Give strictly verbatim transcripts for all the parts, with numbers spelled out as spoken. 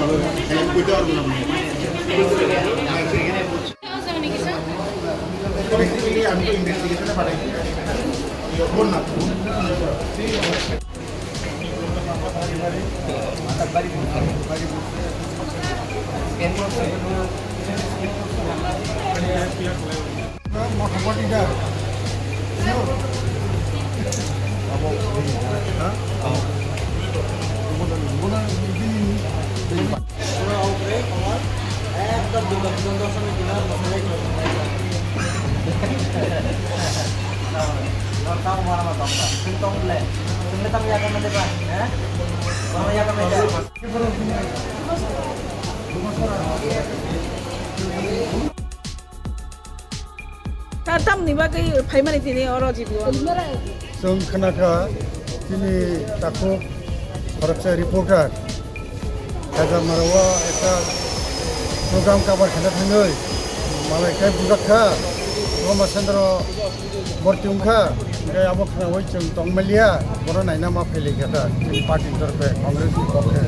Sir, tamni bagwi phaimani tini oro jibo? Chwng khnakha, tini takhuk khoroksa reporter Khajamarao ekta program cover khaina thangwi malai khe bujakha, Roma Chandra borti wngkha, hwnkhe abo khnaui chwng tongmaliya, bono naina ma phailaikha ta, chini party ni torkhe, Congress ni pokhe.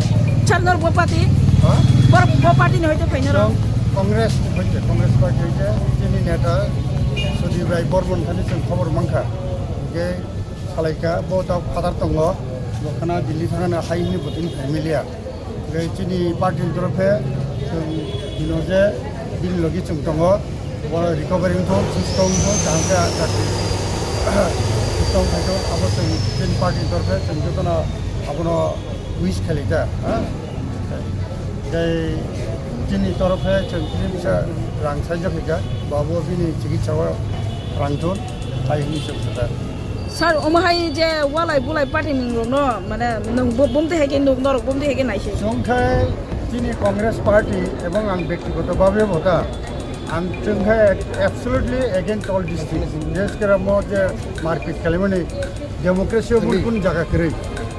Sir, nor bo party? Ha? Bor bo party ni hoite phaina rw? Chwng Congress ni hoite, Congress party hoite, chini neta Sudip Rai Bormon thani chwng khobor mankha. Hwnkhe salaikha, bo ta phatar tongo, bo khna Delhi thangna hai hwnwi bo tini phaimaliya. Hwnkhe chini party ni torkhe chwng hino je bini logi chwng tongo, bo recovery wngthok, susto wngthok, kaham khe chakri susto wngthok, abo chwng chini party ni torkhe chwng jotono abono wish khailai ta, ha? Tei chini torkhe chwng kisa rang saijak khaikha, babu bini chikitsa o rang thun, hai hwnwi chwng sakha. Sir, omo hai je walai bulai party ni rok no, mane, nwng bo-, bumtwi hai khe nuk norok bumtwi hai khe naisi. Chwng khe chini Congress party ebong ang bektigoto bhabe bo ta, ang chwng khe absolutely against all these things. Bises khe omo je marpit khlaimani democracy o mui kunu jaga kwrwi.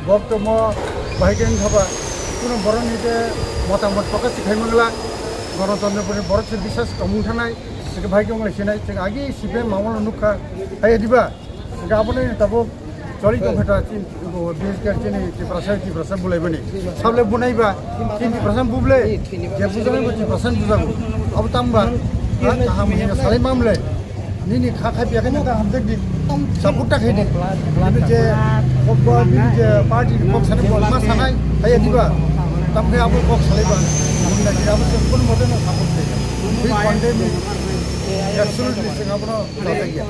Bok tomo bahai khe wngkha ba kunu borok ni je motamot prokash khai mangla, gonotontro ni borok se biswas tongmung thanai, se bahai khe wng lai sinai, chwng agi C P M mamolo nukha, hai diba? Hingke aboni tabuk choli tongkha ta chini, bo, bises khe chini Tiprasa, Tiprasa bulaimani. Sable bunaiba, chini Tiprasa buble, je bujaknai bo Tiprasa bujago. Abo tangba, ha, kaham hino salai mamle. Nini kha khai piya khe nang hamjak di, support ta khai di. Nini je kok ba, nini je party ni kok sanai bo ma sanai, hai diba? Tam khe abo kok salaiba. Abo da khe abo se kun mote na support khai. Big pandemic, absolutely se abono sajak ya.